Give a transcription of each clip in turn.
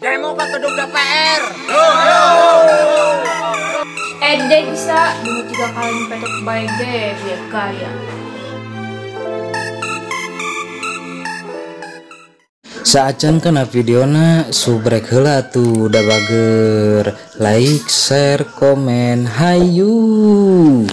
Demo ke gedung DPR. Ede bisa dulu juga kalian petot baik deh biar kaya. Saacan kana videona subrek heula tuh udah bager like, share, komen, hayu.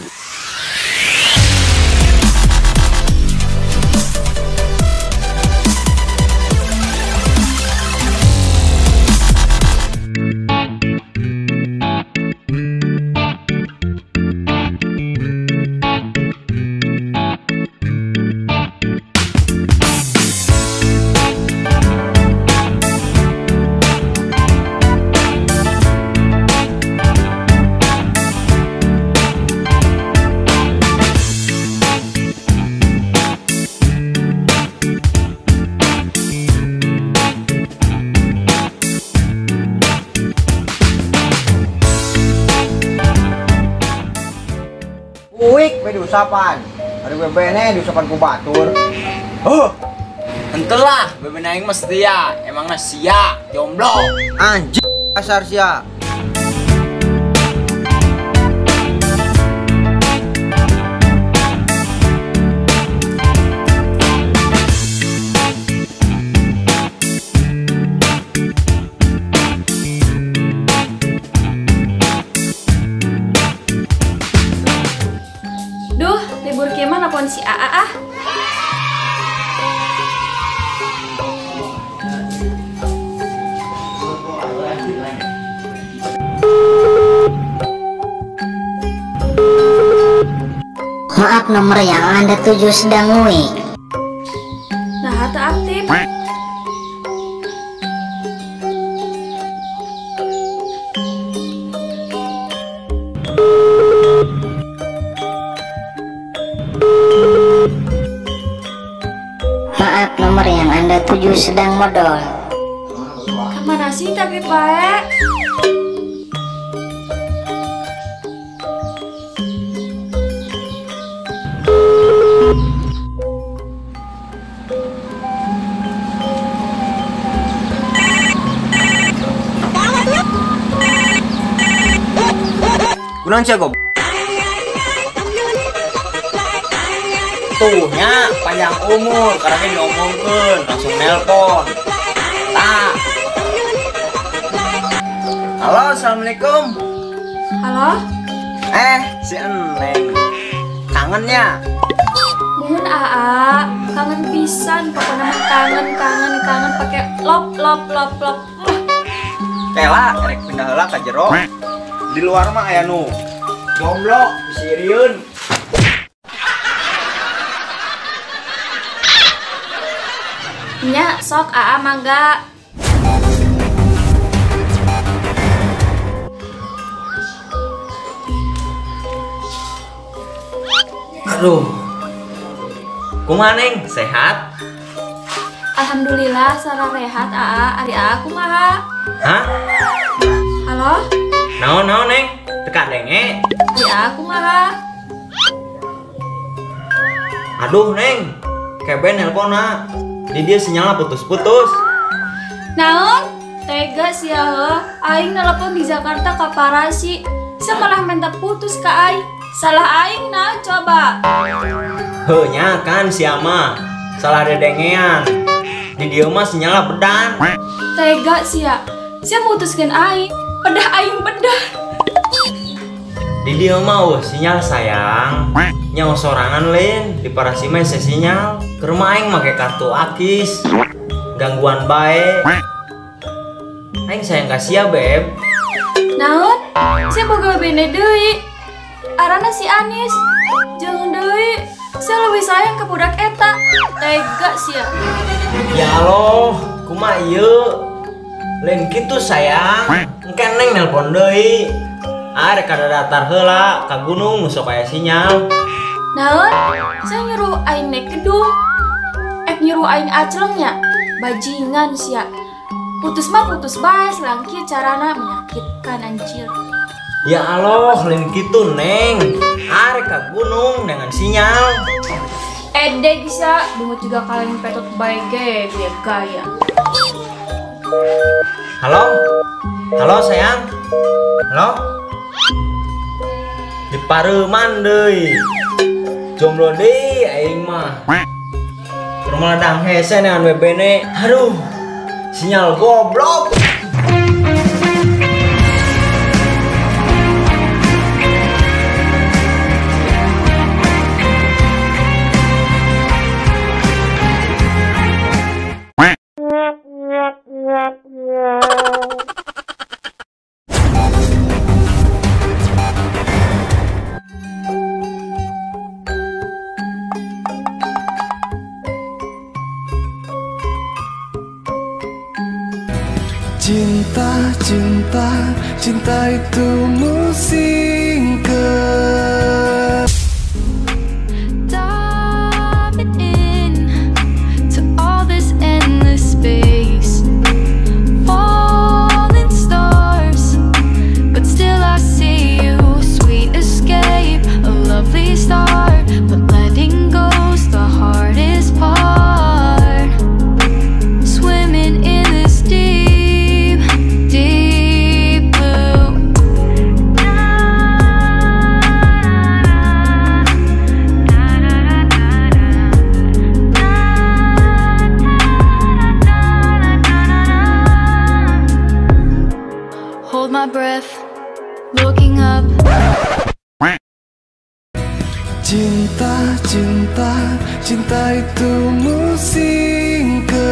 Uik, be diusapan. Ari bebene diusapan ku batur. Huh. Entelah, bebene aing mah setia. Emangna sia, jomblo. Anjing, asar sia. Duh, libur kieu mah nelpon si AA ah. Maaf, nomor yang Anda tuju sedang nguik. Nah, tak aktif. Maaf, nomor yang Anda tuju sedang modal. Kemana sih tapi bae? Kunaon sia goblok? Tuh nya panjang umur karena diomongkeun langsung nelpon. Tak. Halo, assalamualaikum. Halo? Si Eneng. Kangennya? Muhun AA, kangen pisan pokoknya mah kangen kangen kangen pakai lop lop lop lop. Kela rek pindah heula ka jero. Di luar mah aya nu jomblo sirieun. Nya sok AA mangga. Aduh. Kumaha Neng? Sehat? Alhamdulillah sararehat AA, ari AA kumaha? Hah? Halo? Naon naon Neng? Teka denge. Ari AA kumaha? Aduh Neng, keben nelponna. Di dia sinyalnya putus-putus. Naon? Tega sia heuh. Aing nelpon di Jakarta ka Parasi. Sia malah minta putus ka aing. Salah aing naon coba? Heuh nya kan sia mah. Salah dedengean. Di dieu mah sinyalnya bedan. Tega sia. Sia mutuskeun aing. Pedah aing pedah. Di dieu mah eueuh sinyal sayang. Nyawa sorangan lain di Parasi mah hese sinyal. Ke rumah aing make kartu akis. Gangguan bae. Aing sayang ka sia, Beb. Naon? Sia boga bene deui. Arana si Anis. Jeung deui. Sia leuwih sayang ka budak eta. Tega sia. Ya Allah, kumaha ieu? Lain kitu sayang. Engke Neng nelpon deui. Arek kada datar heula ka gunung nu sok aya sinyal. Naon? Sia nyuruh aing naik gedung. Ek nyuruh aing aclengnya. Bajingan sia. Putus mah putus bae, selang kieu carana menyakitkan anjir. Ya Allah, lain kitu Neng. Arek ka gunung dengan sinyal. Ede bisa, bungut juga kalian petot bae ge biar gaya. Halo? Halo sayang? Halo? Di pareuman deui. Jomblo deui aing mah. Keur meledang hese neangan bebene. Aduh. Sinyal goblok. Cinta, cinta, cinta itu musing ke. Diving in to all this endless space, falling stars, but still I see you. Sweet escape, a lovely start, but letting go's the hardest part. Swimming in this deep, deep blue. Hold my breath, looking up. Cinta, cinta, cinta itu musing ke.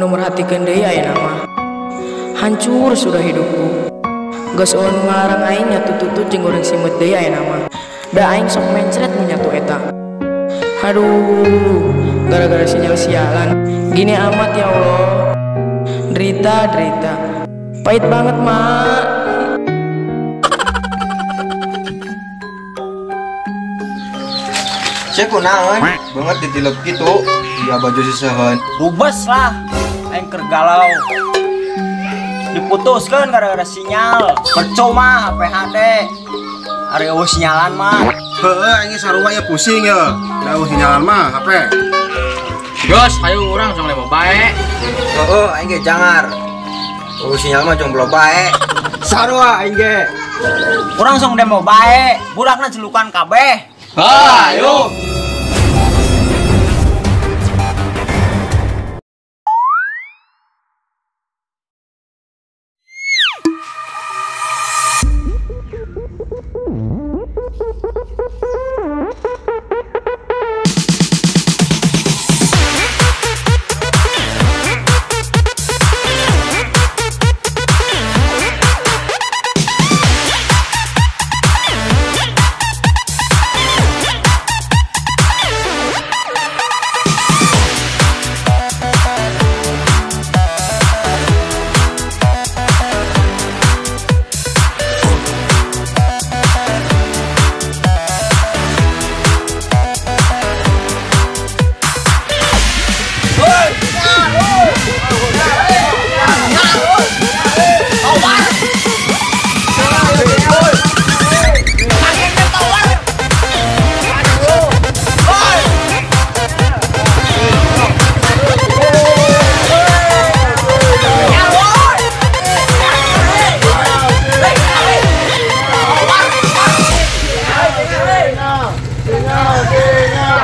Nu merhatikeun deui ayeuna mah. Hancur sudah hidupku. Geus eueuh nu ngalarang aing nyatu tutut jeung goreng simeut deui ayeuna mah. Da aing sok mencret mun nyatu eta. Aduh, gara-gara sinyal sialan. Gini amat ya Allah. Derita, derita. Pahit banget, Mak. Cek kunaon banget ditilep gitu. Iya baju sisehan. Rubes lah. Aing keur galau. Diputuskeun gara-gara sinyal. Percuma HP HD. Ari eueuh sinyalan mah. Heeh, aing sarua ya pusing ya. Da eueuh sinyalan mah HP. Geus, ayo urang sok lemo bae. Heeh, aing ge jangar. Eueuh sinyal mah jomblo bae. Sarua aing ge. Urang sok demo bae, budakna celukan kabeh. Ayo.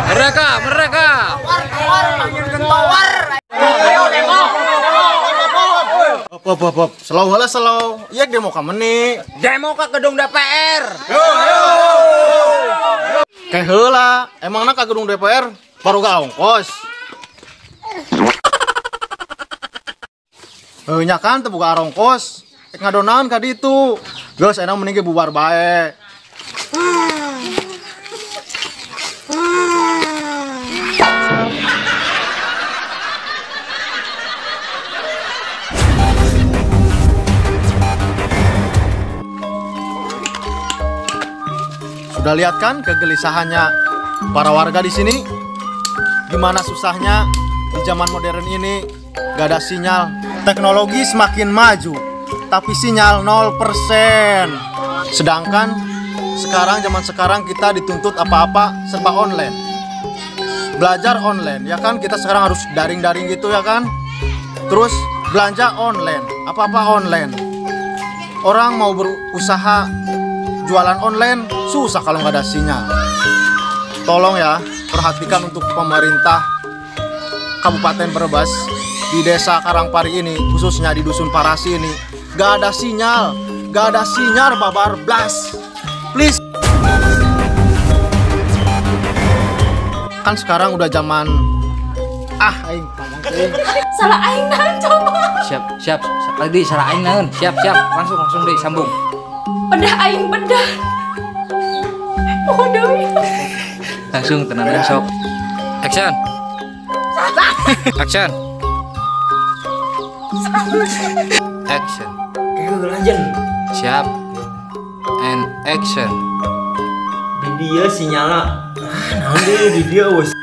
Mereka, mereka. Pop, pop, pop. Slow heula slow. Ieu demo ka meni. Demo ka gedung DPR. Ke heula, emangna ka gedung DPR baru ga ongkos. Heuh nya kan teu boga arongkos. Ek ngadonan ka ditu. Geus enak mending ge bubar bae. Sudah lihat kan kegelisahannya para warga di sini? Gimana susahnya di zaman modern ini gak ada sinyal. Teknologi semakin maju, tapi sinyal 0%. Sedangkan sekarang zaman sekarang kita dituntut apa-apa serba online. Belajar online, ya kan, kita sekarang harus daring-daring gitu ya kan. Terus belanja online, apa-apa online. Orang mau berusaha jualan online susah kalau nggak ada sinyal. Tolong ya, perhatikan untuk pemerintah Kabupaten Brebes di desa Karangpari ini, khususnya di dusun Parasi ini, nggak ada sinyal, nggak ada sinyal babar blas. Please. Kan sekarang udah zaman aing panjang teuing. Salah aing naon coba. Siap, siap. Tadi salah aing naon. Siap, siap. Langsung langsung deui sambung. Pedah aing pedah. Oh deui. Langsung tenang sok. Action. Action. Action. Kayak Siap. And action. Di dia sinyalna. Ah, naon deui di dia wes.